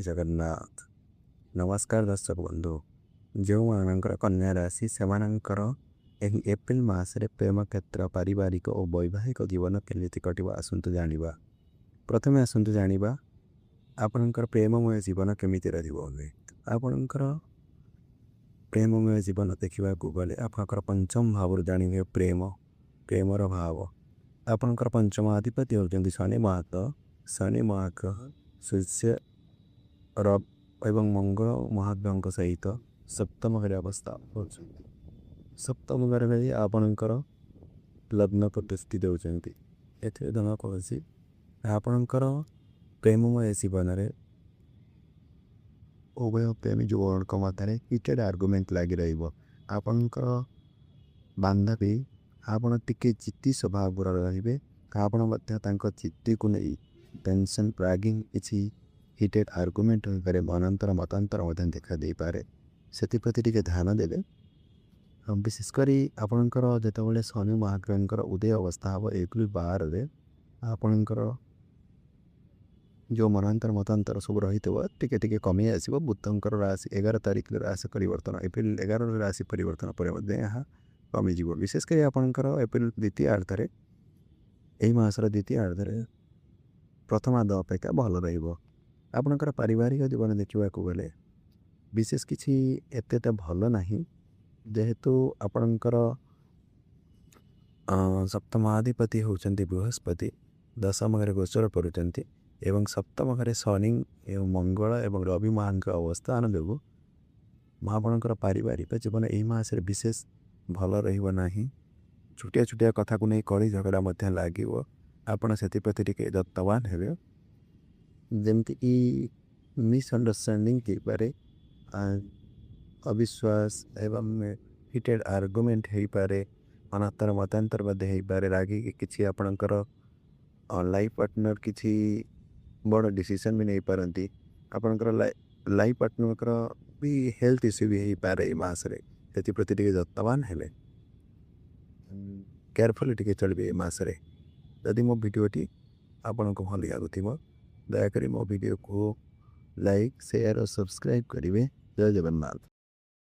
ଜଗନ୍ନାଥ। ନମସ୍କାର ଦର୍ଶକ ବନ୍ଧୁ, ଯେଉଁମାନଙ୍କର କନ୍ୟା ରାଶି ସେମାନଙ୍କର ଏହି ଏପ୍ରିଲ ମାସରେ ପ୍ରେମ କ୍ଷେତ୍ର, ପାରିବାରିକ ଓ ବୈବାହିକ ଜୀବନ କେମିତି କଟିବ ଆସନ୍ତୁ ଜାଣିବା। ପ୍ରଥମେ ଆସନ୍ତୁ ଜାଣିବା ଆପଣଙ୍କର ପ୍ରେମମୟ ଜୀବନ କେମିତି ରହିବ। ଆପଣଙ୍କର ପ୍ରେମମୟ ଜୀବନ ଦେଖିବାକୁ ଗଲେ ଆପଣଙ୍କର ପଞ୍ଚମ ଭାବରୁ ଜାଣିବେ ପ୍ରେମ, ପ୍ରେମର ଭାବ। ଆପଣଙ୍କର ପଞ୍ଚମ ଅଧିପତି ହେଉଛନ୍ତି ଶନି ମହାଗ୍ରହ। ଶନି ମହାଗ୍ରହ ସୂର୍ଯ୍ୟ ଏବଂ ମଙ୍ଗଳ ମହାଗ୍ରହଙ୍କ ସହିତ ସପ୍ତମ ଘରେ ଅବସ୍ଥା ହେଉଛନ୍ତି। ସପ୍ତମ ଘରେ ରହି ଆପଣଙ୍କର ଲଗ୍ନକୁ ଦୃଷ୍ଟି ଦେଉଛନ୍ତି। ଏଥିରେ ଧନ କୌଣସି ଆପଣଙ୍କର ପ୍ରେମମୟ ଜୀବନରେ ଉଭୟ ପ୍ରେମୀ ଯୁବକଙ୍କ ମଧ୍ୟରେ ହିଟେଡ଼ ଆର୍ଗୁମେଣ୍ଟ ଲାଗି ରହିବ। ଆପଣଙ୍କର ବାନ୍ଧବୀ ଆପଣ ଟିକେ ଜିଦ୍ଦି ସ୍ୱଭାବର ରହିବେ, ଆପଣ ମଧ୍ୟ ତାଙ୍କ ଜିଦ୍ଦିକୁ ନେଇ ଟେନସନ୍, ରାଗିଂ, କିଛି ହିଟେଡ଼ ଆର୍ଗୁମେଣ୍ଟ ହୋଇପାରେ, ମନାନ୍ତର ମତାନ୍ତର ମଧ୍ୟ ଦେଖା ଦେଇପାରେ। ସେଥିପ୍ରତି ଟିକେ ଧ୍ୟାନ ଦେବେ। ବିଶେଷ କରି ଆପଣଙ୍କର ଯେତେବେଳେ ଶନି ମହାଗ୍ରହଙ୍କର ଉଦୟ ଅବସ୍ଥା ହେବ 1ରୁ 12ରେ, ଆପଣଙ୍କର ଯେଉଁ ମନାନ୍ତର ମତାନ୍ତର ସବୁ ରହିଥିବ ଟିକେ ଟିକେ କମି ଆସିବ। ବୁଧଙ୍କର ରାଶି 11 ତାରିଖରେ ରାଶି ପରିବର୍ତ୍ତନ, ଏପ୍ରିଲ 11ରେ ରାଶି ପରିବର୍ତ୍ତନ ପରେ ମଧ୍ୟ ଏହା କମିଯିବ। ବିଶେଷ କରି ଆପଣଙ୍କର ଏପ୍ରିଲ ଦ୍ୱିତୀୟ ଅର୍ଦ୍ଧରେ, ଏହି ମାସର ଦ୍ୱିତୀୟ ଅର୍ଦ୍ଧରେ ପ୍ରଥମାର୍ଦ୍ଧ ଅପେକ୍ଷା ଭଲ ରହିବ। ଆପଣଙ୍କର ପାରିବାରିକ ଜୀବନ ଦେଖିବାକୁ ଗଲେ ବିଶେଷ କିଛି ଏତେଟା ଭଲ ନାହିଁ, ଯେହେତୁ ଆପଣଙ୍କର ସପ୍ତମାଧିପତି ହେଉଛନ୍ତି ବୃହସ୍ପତି, ଦଶମ ଘରେ ଗୋଚର କରୁଛନ୍ତି ଏବଂ ସପ୍ତମ ଘରେ ଶନି ଏବଂ ମଙ୍ଗଳ ଏବଂ ରବି ମହାଙ୍କ ଅବସ୍ଥାନ ଯୋଗୁଁ ଆପଣଙ୍କର ପାରିବାରିକ ଜୀବନ ଏହି ମାସରେ ବିଶେଷ ଭଲ ରହିବ ନାହିଁ। ଛୋଟିଆ ଛୋଟିଆ କଥାକୁ ନେଇ କଳି ଝଗଡ଼ା ମଧ୍ୟ ଲାଗିବ। ଆପଣ ସେଥିପ୍ରତି ଟିକେ ଯତ୍ନବାନ ହେବେ। ଯେମିତିକି ମିସ୍ଅଣ୍ଡରଷ୍ଟାଣ୍ଡିଂ ହେଇପାରେ, ଅବିଶ୍ୱାସ ଏବଂ ହିଟେଡ଼ ଆର୍ଗୁମେଣ୍ଟ ହେଇପାରେ, ମନାନ୍ତର ମତାନ୍ତର ମଧ୍ୟ ହେଇପାରେ। ରାଗିକି କିଛି ଆପଣଙ୍କର ଲାଇଫ୍ ପାର୍ଟନର କିଛି ବଡ଼ ଡିସିସନ୍ ବି ନେଇପାରନ୍ତି। ଆପଣଙ୍କର ଲାଇଫ୍ ପାର୍ଟନରଙ୍କର ବି ହେଲ୍ଥ ଇସ୍ୟୁ ବି ହେଇପାରେ ଏଇ ମାସରେ। ସେଥିପ୍ରତି ଟିକେ ଯତ୍ନବାନ ହେବେ, କେୟାରଫୁଲି ଟିକେ ଚଳିବେ ଏ ମାସରେ। ଯଦି ମୋ ଭିଡ଼ିଓଟି ଆପଣଙ୍କୁ ଭଲ ଲାଗୁଥିବ, ଦୟାକରି ମୋ ଭିଡ଼ିଓକୁ ଲାଇକ୍, ସେୟାର ଓ ସବସ୍କ୍ରାଇବ୍ କରିବେ। ଜୟ ଜଗନ୍ନାଥ।